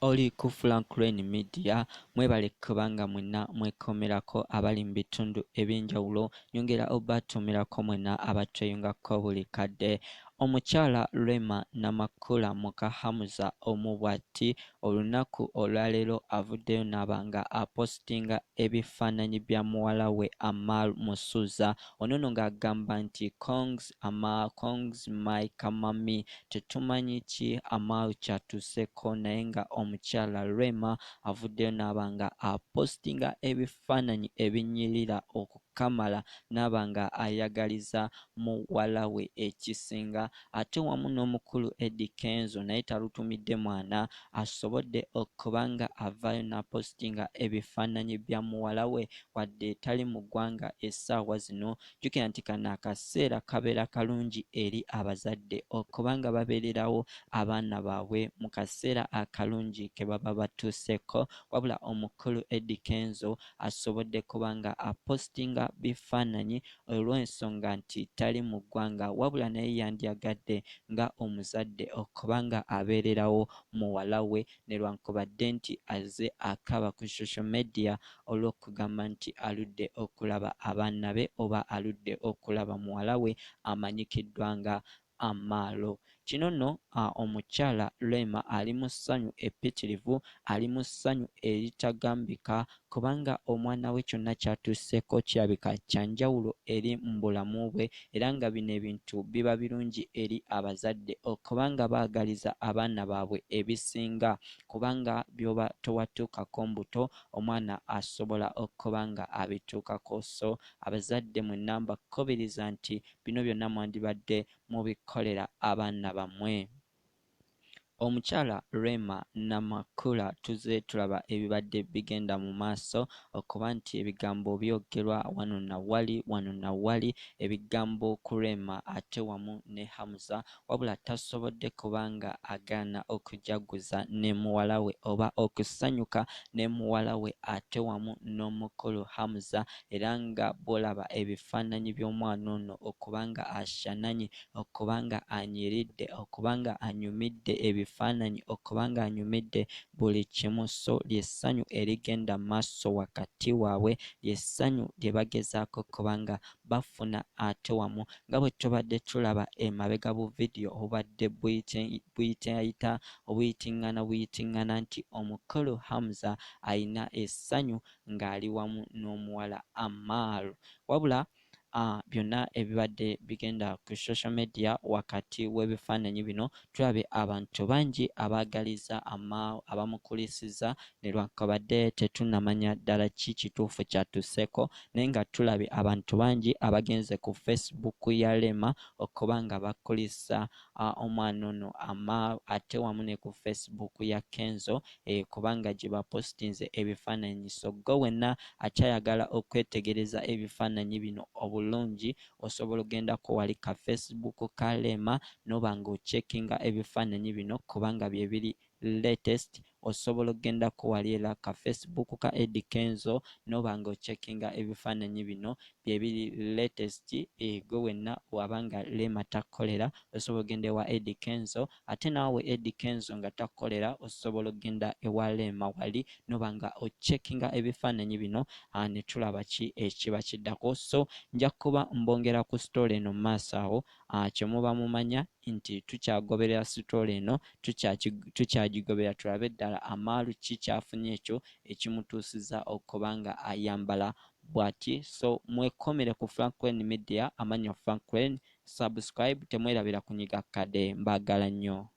Oli ku Franklin Media, mwebale kubanga mwenna mwekomerako abali mu bitundu eby'enjawulo, nyongera obatuumirako mwenna abatweyungako buli kadde. Omukyala Rema Namakula muka Hamza omu bw'ati olunaku olwaleero avuddeyo n'aba nga apositinga ebifaananyi bya muwala we Amal Musuuza. Ono nno ng'agamba nti congs Amal, congs my kamami. Tetumanyi ki Amal ky'atuuseeko naye nga omukyala Rema avuddeyo n'aba nga apositinga ebifaananyi ebinyirira okukamala n'aba nga ayagaliza muwala we ekisinga ate wamu n'omukulu Eddy Kenzo naye talutumidde mwana asobodde okuba nga avaayo n'apositinga ebifaananyi bya muwala we wadde tali mu ggwanga essaawa zino. Jjukira nti kano akaseera kabeera kalungi eri abazadde okuba nga babeererawo abaana baabwe mu kaseera akalungi ke baba batuuseeko. Wabula omukulu Eddy Kenzo asobodde kuba nga apositinga bifaananyi olw'ensonga nti tali mu ggwanga wabula naye yandyagadde nga omuzadde okuba nga abeererawo muwala we nelwankubadde nti azze akaaba ku social media olw'okugamba nti aludde okulaba abaana be oba aludde okulaba muwala we amanyikiddwa nga Amaalo. Kino nno omukyala Rema ali mu ssanyu eppitirivu, ali mu ssanyu eritagambika kubanga omwana we kyonna ky'atuuseeko kirabika kya njawulo eri mu bulamu bwe era nga bino ebintu biba birungi eri abazadde okuba nga baagaliza abaana baabwe ebisinga kubanga by'oba towatuukako mbuto omwana asobola okuba nga abituukako. So abazadde mwenna mbakubiriza nti bino byonna mwandibadde mubikolera abaana bammwe. Omukyala Rema Namakula tuzze tulaba ebibadde bigenda mu maaso okuba nti ebigambo byogerwa wano na wali wano na wali ebigambo ku Rema ate wamu ne Hamza wabula tasobodde kuba nga agaana okujaguza ne muwala we oba okusanyuka ne muwala we ate wamu n'omukulu Hamza era nga bw'olaba ebifaananyi by'omwana ono okuba nga ashananye okuba nga anyiridde okuba nga anyumidde ebifaananyi okuba nga anyumidde buli kimu so ly'essanyu erigenda mu maaso wakati waabwe ly'essanyu lye bagezaako okuba nga bafuna ate wamu nga bwe tubadde tulaba emabega bu vidiyo obubadde buyitayita obuyitingana buyitingana nti omukulu Hamza alina essanyu ng'ali wamu n'omuwala Amal wabula byonna ebibadde bigenda ku social media wakati w'ebifaananyi bino tulabye abantu bangi abaagaliza Amal abamukulisiza nelwankubadde tetunnamanya ddala ki kituufu kyatuuseeko naye nga tulabye abantu bangi abagenze ku Facebook ya Rema okuba nga bakulisa omwana ono Amal ate wamu ne ku Facebook ya Kenzo kubanga gye bapositinze ebifaananyi. So ggwe wenna akyayagala okwetegereza ebifaananyi bino obulungi osobola ogendako wali ka Facebook ka Rema n'oba ng'ocekinga ebifaananyi bino kubanga bye biri latest. Osobola okugendako wali era ka Facebook ka Eddy Kenzo n'oba ng'ocekinga ebifaananyi bino bye biri latest. Gwe wenna waba nga Rema takkolera osobola okugenda ewa Eddy Kenzo ate naawe Eddy Kenzo nga takkolera osobola okugenda ewa Rema wali n'oba nga ocekinga ebifaananyi bino ne tulaba ki ekiba kiddako. So nja kuba mbongera ku sitoola eno mu maaso awo kye muba mumanya nti tukyagoberera sitoola eno tukyagigoberera tulabe ddala Amaal ki ky'afunye ekyo ekimutuusizza okuba nga ayambala bw'ati. So mwekomere ku Franklin Media amannya Franklin, subscribe temwerabira kunyiga kade mbaagala nnyo.